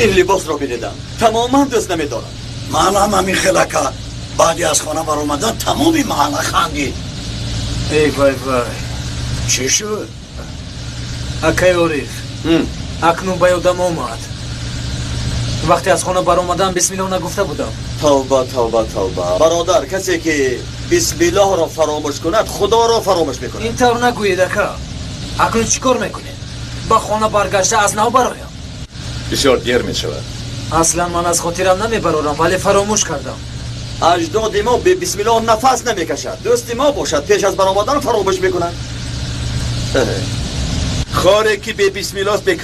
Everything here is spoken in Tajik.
Ин либосро бидидам, тамоман дӯст намедорам. Ман ҳам ҳамин хел, ака. Баъди аз хона баромадан тамоми маҳалла хандид. Эй вай, вай! Чӣ шуд? Акай Ориф, акнун ба ёдам омад, вақте аз хона баромадам, бисмиллоҳ нагуфта будам. Тавба, тавба, тавба! Бародар, касе ки бисмиллоҳро фаромӯш кунад, Худоро фаромӯш мекунад. Ин тавр нагӯед, ака. Акнун чӣ кор мекунем? Ба хона баргашта аз нав бароям? Бисёр дер мешавад. Аслан ман аз хотирам намебарорам, вале фаромӯш кардам. Аҷдоди мо бе бисмиллоҳ нафас намекашад, дӯсти мо бошад, пеш аз баромадан фаромӯш мекунад. Хоре ки бе бисмиллоҳ бе